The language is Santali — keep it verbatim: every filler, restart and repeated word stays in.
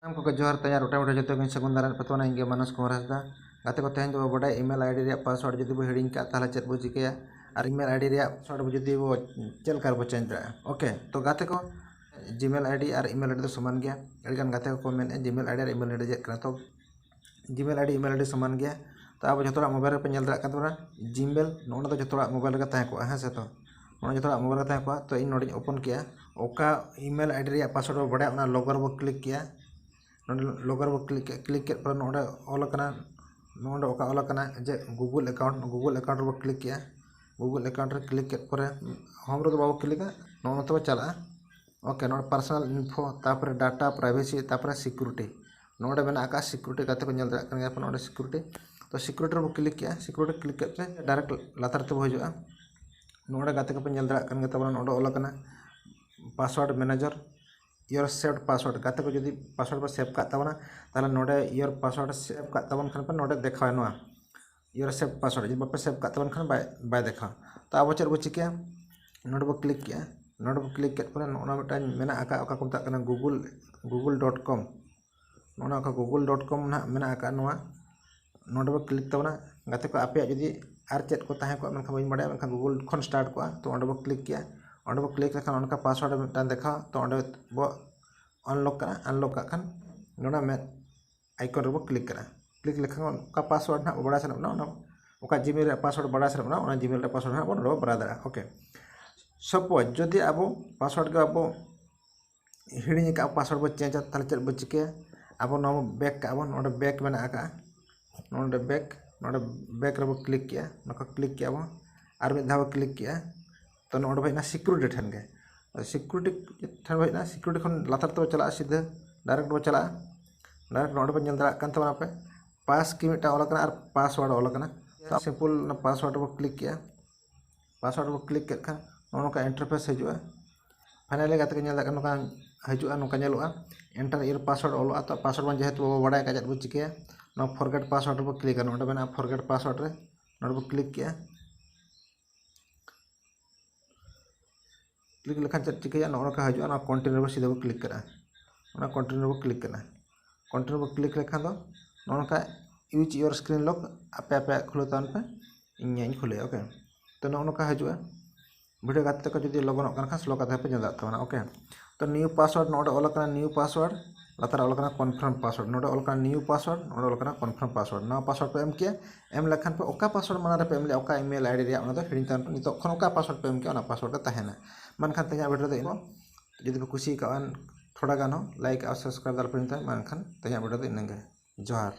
ᱥᱟᱱᱟᱢ ᱠᱚᱜᱮ ᱡᱚᱦᱟᱨ, ᱛᱮᱦᱮᱧᱟᱜ ᱨᱚᱴᱮ ᱢᱚᱴᱮ ᱡᱚᱛᱚ ᱜᱮᱧ ᱥᱟᱹᱜᱩᱱ ᱫᱟᱨᱟᱢ ᱯᱮ ᱛᱟᱵᱚᱱᱟ᱾ ᱤᱧ ᱜᱮ ᱢᱟᱱᱚᱥ ᱠᱩᱢᱟᱨ ᱦᱟᱸᱥᱫᱟ᱾ ᱜᱟᱛᱮ ᱠᱚ, ᱛᱮᱦᱮᱧ ᱫᱚᱵᱚ ᱵᱟᱰᱟᱭᱟ email ID ᱨᱮᱭᱟᱜ password ᱡᱩᱫᱤ ᱵᱚ ᱦᱤᱲᱤᱧ ᱠᱟᱜ, ᱛᱟᱦᱚᱞᱮ ᱪᱮᱫ ᱵᱚ ᱪᱤᱠᱟᱹᱭᱟ? ᱟᱨ email ID ᱨᱮᱭᱟᱜ password ᱵᱚ ᱡᱩᱫᱤ ᱵᱚ ᱪᱮᱫ ᱞᱮᱠᱟ ᱨᱮᱵᱚ change ᱫᱟᱲᱮᱭᱟᱜᱼᱟ? OK, ᱛᱚ ᱜᱟᱛᱮ ᱠᱚ, Gmail ID ᱟᱨ email ID ᱫᱚ ᱥᱚᱢᱟᱱ ᱜᱮᱭᱟ᱾ ᱟᱹᱰᱤᱜᱟᱱ ᱜᱟᱛᱮ ᱠᱚᱠᱚ ᱢᱮᱱᱮᱫᱼᱟ Gmail ID ᱟᱨ email ID ᱪᱮᱫ ᱠᱟᱱᱟ? ᱛᱚ Gmail ID, email ID ᱥᱚᱢᱟᱱ ᱜᱮᱭᱟ᱾ ᱛᱚ ᱟᱵᱚ ᱡᱚᱛᱚ ᱦᱚᱲᱟᱜ mobile ᱨᱮᱯᱮ ᱧᱮᱞ ᱫᱟᱲᱮᱭᱟᱜ ᱠᱟᱱ ᱛᱟᱵᱚᱱᱟ, Gmail ᱱᱚᱜᱼᱚ ᱱᱚᱣᱟ ᱫᱚ ᱡᱚᱛᱚ ᱦᱚᱲᱟᱜ mobile ᱨᱮᱜᱮ ᱛᱟᱦᱮᱸ ᱠᱚᱜᱼᱟ, ᱦᱮᱸ ᱥᱮ? ᱛᱚ ᱱᱚᱜᱼᱚ ᱡᱚᱛᱚ ᱦᱚᱲᱟᱜ mobile ᱨᱮ ᱛᱟᱦᱮᱸ ᱠᱚᱜᱼᱟ᱾ ᱛᱚ ᱤᱧ ᱱᱚᱰᱮᱧ open ᱠᱮᱜᱼᱟ, ᱚᱠᱟ email ID ᱨᱮᱭᱟᱜ password ᱵᱚ ᱵᱟᱰᱟᱭᱟ, ᱚᱱᱟ logo ᱨᱮᱵᱚ click ᱠᱮᱜᱼᱟ᱾ ᱱᱚᱰᱮ logo ᱨᱮᱵᱚ click ᱠᱮᱜᱼᱟ, click ᱠᱮᱫ ᱯᱚᱨᱮ ᱱᱚᱰᱮ ᱚᱞ ᱟᱠᱟᱱᱟ, ᱱᱚᱰᱮ ᱚᱠᱟ ᱚᱞ ᱟᱠᱟᱱᱟ ᱡᱮ Google account, Google account ᱨᱮᱵᱚ click ᱠᱮᱜᱼᱟ᱾ Google account ᱨᱮ click ᱠᱮᱫ ᱯᱚᱨᱮ home ᱨᱮᱫᱚ ᱵᱟᱵᱚ click ᱟ, ᱱᱚᱜᱼᱚ ᱱᱚᱛᱮ ᱵᱚ ᱪᱟᱞᱟᱜᱼᱟ᱾ OK, ᱱᱚᱰᱮ personal info, ᱛᱟᱨᱯᱚᱨᱮ data, privacy, ᱛᱟᱨᱯᱚᱨᱮ security᱾ ᱱᱚᱰᱮ ᱢᱮᱱᱟᱜ ᱟᱠᱟᱫ security, ᱜᱟᱛᱮ ᱠᱚ ᱧᱮᱞ ᱫᱟᱲᱮᱭᱟᱜ ᱠᱟᱱ ᱜᱮᱭᱟ ᱯᱮ ᱱᱚᱰᱮ security᱾ ᱛᱚ security ᱨᱮᱵᱚ click ᱠᱮᱜᱼᱟ, security click ᱠᱮᱫ ᱯᱚᱨᱮ direct ᱞᱟᱛᱟᱨ ᱛᱮᱵᱚ ᱦᱤᱡᱩᱜᱼᱟ᱾ ᱱᱚᱰᱮ ᱜᱟᱛᱮ ᱠᱚᱯᱮ ᱧᱮᱞ ᱫᱟᱲᱮᱭᱟᱜ ᱠᱟᱱ ᱜᱮᱭᱟ ᱛᱟᱵᱚᱱᱟ, ᱱᱚᱰᱮ ᱚᱞ ᱟᱠᱟᱱᱟ password manager, your saved password᱾ ᱜᱟᱛᱮ ᱠᱚ ᱡᱩᱫᱤ password ᱯᱮ save ᱠᱟᱜ ᱛᱟᱵᱚᱱᱟ, ᱛᱟᱦᱚᱞᱮ ᱱᱚᱰᱮ your password save ᱠᱟᱜ ᱛᱟᱵᱚᱱ ᱠᱷᱟᱱ ᱯᱮ, ᱱᱚᱰᱮ ᱫᱮᱠᱷᱟᱣᱟ ᱱᱚᱣᱟ your saved password᱾ ᱡᱩᱫᱤ ᱵᱟᱯᱮ save ᱠᱟᱜ ᱛᱟᱵᱚᱱ ᱠᱷᱟᱱ ᱵᱟᱭ, ᱵᱟᱭ ᱫᱮᱠᱷᱟᱣᱟ᱾ ᱛᱚ ᱟᱵᱚ ᱪᱮᱫ ᱵᱚ ᱪᱤᱠᱟᱹᱭᱟ? ᱱᱚᱰᱮ ᱵᱚ click ᱠᱮᱜᱼᱟ᱾ ᱱᱚᱰᱮ ᱵᱚ click ᱠᱮᱫ ᱯᱚᱨᱮ ᱱᱚᱜᱼᱚ ᱱᱚᱣᱟ ᱢᱤᱫᱴᱟᱝ ᱢᱮᱱᱟᱜ ᱟᱠᱟᱫ, ᱚᱠᱟ ᱠᱚ ᱢᱮᱛᱟᱜ ᱠᱟᱱᱟ Google, google dot com᱾ ᱱᱚᱜᱼᱚ ᱱᱚᱣᱟ ᱚᱠᱟ google dot com ᱱᱟᱦᱟᱜ ᱢᱮᱱᱟᱜ ᱟᱠᱟᱫ, ᱱᱚᱣᱟ ᱱᱚᱰᱮ ᱵᱚ click ᱛᱟᱵᱚᱱᱟ᱾ ᱜᱟᱛᱮ ᱠᱚ, ᱟᱯᱮᱭᱟᱜ ᱡᱩᱫᱤ ᱟᱨ ᱪᱮᱫ ᱠᱚ ᱛᱟᱦᱮᱸ ᱠᱚᱜᱼᱟ, ᱢᱮᱱᱠᱷᱟᱱ ᱵᱟᱹᱧ ᱵᱟᱲᱟᱭᱟ, ᱢᱮᱱᱠᱷᱟᱱ Google ᱠᱷᱚᱱ start ᱠᱚᱜᱼᱟ᱾ ᱛᱚ ᱚᱸᱰᱮ ᱵᱚ click ᱠᱮᱜᱼᱟ᱾ ᱚᱸᱰᱮ ᱵᱚ click ᱞᱮᱠᱷᱟᱱ ᱚᱱᱠᱟ password ᱢᱤᱫᱴᱟᱝ ᱫᱮᱠᱷᱟᱣᱟ᱾ ᱛᱚ ᱚᱸᱰᱮ ᱵᱚ unlock ᱠᱟᱜᱼᱟ, unlock ᱠᱟᱜ ᱠᱷᱟᱱ ᱱᱚᱰᱮ ᱢᱮᱫ icon ᱨᱮᱵᱚ click ᱠᱟᱜᱼᱟ᱾ Click ᱞᱮᱠᱷᱟᱱ ᱚᱠᱟ password ᱱᱟᱦᱟᱜ ᱵᱚ ᱵᱟᱲᱟᱭ ᱥᱟᱱᱟ ᱵᱚᱱᱟ, ᱚᱱᱟ ᱚᱠᱟ Gmail ᱨᱮᱭᱟᱜ password ᱵᱟᱲᱟᱭ ᱥᱟᱱᱟ ᱵᱚᱱᱟ, ᱚᱱᱟ Gmail ᱨᱮᱭᱟᱜ password ᱱᱟᱦᱟᱜ ᱵᱚᱱ ᱱᱚᱰᱮ ᱵᱚ ᱵᱟᱲᱟᱭ ᱫᱟᱲᱮᱭᱟᱜᱼᱟ᱾ OK, suppose ᱡᱩᱫᱤ ᱟᱵᱚ password ᱜᱮ ᱟᱵᱚ ᱦᱤᱲᱤᱧ ᱟᱠᱟᱫᱼᱟ, password ᱵᱚ change ᱟ, ᱛᱟᱦᱚᱞᱮ ᱪᱮᱫ ᱵᱚ ᱪᱤᱠᱟᱹᱭᱟ? ᱟᱵᱚ ᱱᱚᱣᱟ ᱵᱚ back ᱠᱟᱜᱼᱟ ᱵᱚᱱ, ᱱᱚᱰᱮ back ᱢᱮᱱᱟᱜ ᱟᱠᱟᱫᱼᱟ, ᱱᱚᱰᱮ back, ᱱᱚᱰᱮ back ᱨᱮᱵᱚ click ᱠᱮᱜᱼᱟ, ᱱᱚᱝᱠᱟ click ᱠᱮᱜᱼᱟ ᱵᱚᱱ, ᱟᱨ ᱢᱤᱫ ᱫᱷᱟᱣ ᱵᱚ click ᱠᱮᱜᱼᱟ᱾ ᱛᱚ ᱱᱚᱰᱮ ᱵᱚ ᱦᱮᱡ ᱮᱱᱟ security ᱴᱷᱮᱱ ᱜᱮ, security ᱴᱷᱮᱱ ᱵᱚ ᱦᱮᱡ ᱮᱱᱟ, security ᱠᱷᱚᱱ ᱞᱟᱛᱟᱨ ᱛᱮᱵᱚ ᱪᱟᱞᱟᱜᱼᱟ, ᱥᱤᱫᱷᱟᱹ direct ᱵᱚ ᱪᱟᱞᱟᱜᱼᱟ᱾ Direct ᱱᱚᱰᱮ ᱵᱚ ᱧᱮᱞ ᱫᱟᱲᱮᱭᱟᱜ ᱠᱟᱱ ᱛᱟᱵᱚᱱᱟ ᱯᱮ, pass key ᱢᱤᱫᱴᱟᱝ ᱚᱞ ᱟᱠᱟᱱᱟ ᱟᱨ password ᱚᱞ ᱟᱠᱟᱱᱟ᱾ ᱛᱚ simple ᱚᱱᱟ password ᱨᱮᱵᱚ click ᱠᱮᱜᱼᱟ᱾ Password ᱨᱮᱵᱚ click ᱠᱮᱫ ᱠᱷᱟᱱ ᱱᱚᱜᱼᱚ ᱱᱚᱝᱠᱟ interface ᱦᱤᱡᱩᱜᱼᱟ᱾ Finally ᱜᱟᱛᱮ ᱠᱚ ᱧᱮᱞ ᱫᱟᱲᱮᱭᱟᱜ ᱠᱟᱱᱟ, ᱱᱚᱝᱠᱟ ᱦᱤᱡᱩᱜᱼᱟ, ᱱᱚᱝᱠᱟ ᱧᱮᱞᱚᱜᱼᱟ, enter your password ᱚᱞᱚᱜᱼᱟ᱾ ᱛᱚ password ᱵᱚᱱ ᱡᱮᱦᱮᱛᱩ ᱵᱟᱵᱚ ᱵᱟᱲᱟᱭ ᱠᱟᱜᱼᱟ, ᱪᱮᱫ ᱵᱚ ᱪᱤᱠᱟᱹᱭᱟ? ᱱᱚᱣᱟ forget password ᱨᱮᱵᱚ click ᱟ, ᱱᱚᱰᱮ ᱢᱮᱱᱟᱜᱼᱟ forget password ᱨᱮ, ᱱᱚᱰᱮ ᱵᱚ click ᱠᱮᱜᱼᱟ᱾ Click ᱞᱮᱠᱷᱟᱱ ᱪᱮᱫ ᱪᱤᱠᱟᱹᱭᱟ? ᱱᱚᱜᱼᱚ ᱱᱚᱝᱠᱟ ᱦᱤᱡᱩᱜᱼᱟ, ᱱᱚᱣᱟ continue ᱨᱮᱵᱚ ᱥᱤᱫᱷᱟᱹ ᱵᱚ click ᱠᱟᱜᱼᱟ᱾ ᱚᱱᱟ continue ᱵᱚ click ᱠᱟᱱᱟ᱾ Continue ᱵᱚ click ᱞᱮᱠᱷᱟᱱ ᱫᱚ ᱱᱚᱜᱼᱚ ᱱᱚᱝᱠᱟ use your screen lock ᱟᱯᱮ ᱟᱯᱮᱭᱟᱜ ᱠᱷᱩᱞᱟᱹᱣ ᱛᱟᱵᱚᱱ ᱯᱮ, ᱤᱧ ᱤᱧ ᱠᱷᱩᱞᱟᱹᱭᱟ᱾ OK, ᱛᱚ ᱱᱚᱜᱼᱚ ᱱᱚᱝᱠᱟ ᱦᱤᱡᱩᱜᱼᱟ᱾ ᱵᱷᱤᱰᱤᱭᱳ ᱜᱟᱛᱮ ᱛᱟᱠᱚ ᱡᱩᱫᱤ ᱞᱚᱜᱚᱱᱚᱜ ᱠᱟᱱ ᱠᱷᱟᱱ slow ᱠᱟᱛᱮ ᱦᱚᱸᱯᱮ ᱧᱮᱞ ᱫᱟᱲᱮᱭᱟᱜ ᱛᱟᱵᱚᱱᱟ᱾ OK, ᱛᱚ new password ᱱᱚᱰᱮ ᱚᱞ ᱟᱠᱟᱱᱟ new password, ᱞᱟᱛᱟᱨ ᱨᱮ ᱚᱞ ᱟᱠᱟᱱᱟ confirm password, ᱱᱚᱰᱮ ᱚᱞ ᱟᱠᱟᱱᱟ new password, ᱱᱚᱰᱮ ᱚᱞ ᱟᱠᱟᱱᱟ confirm password᱾ ᱱᱚᱣᱟ password ᱯᱮ ᱮᱢ ᱠᱮᱜᱼᱟ, ᱮᱢ ᱞᱮᱠᱷᱟᱱ ᱯᱮ ᱚᱠᱟ password ᱢᱟᱲᱟᱝ ᱨᱮᱯᱮ ᱮᱢ ᱞᱮᱜᱼᱟ, ᱚᱠᱟ email ID ᱨᱮᱭᱟᱜ, ᱚᱱᱟ ᱫᱚ ᱦᱤᱲᱤᱧ ᱛᱟᱵᱚᱱ ᱯᱮ, ᱱᱤᱛᱚᱜ ᱠᱷᱚᱱ ᱚᱠᱟ password ᱯᱮ ᱮᱢ ᱠᱮᱜᱼᱟ ᱚᱱᱟ password ᱨᱮ ᱛᱟᱦᱮᱱᱟ᱾ ᱢᱟ ᱮᱱᱠᱷᱟᱱ ᱛᱮᱦᱮᱧᱟᱜ ᱵᱷᱤᱰᱤᱭᱳ ᱫᱚ ᱤᱱᱟᱹᱜ᱾ ᱡᱩᱫᱤ ᱯᱮ ᱠᱩᱥᱤ ᱠᱟᱜᱼᱟ ᱛᱷᱚᱲᱟ ᱜᱟᱱ ᱦᱚᱸ like ᱟᱨ subscribe ᱫᱚ ᱟᱞᱚᱯᱮ ᱦᱤᱲᱤᱧ ᱛᱟᱵᱚᱱᱟ᱾ ᱢᱟ ᱮᱱᱠᱷᱟᱱ ᱛᱮᱦᱮᱧᱟᱜ ᱵᱷᱤᱰᱤᱭᱳ ᱫᱚ ᱤᱱᱟᱹᱜ ᱜᱮ᱾ ᱡᱚᱦᱟᱨ᱾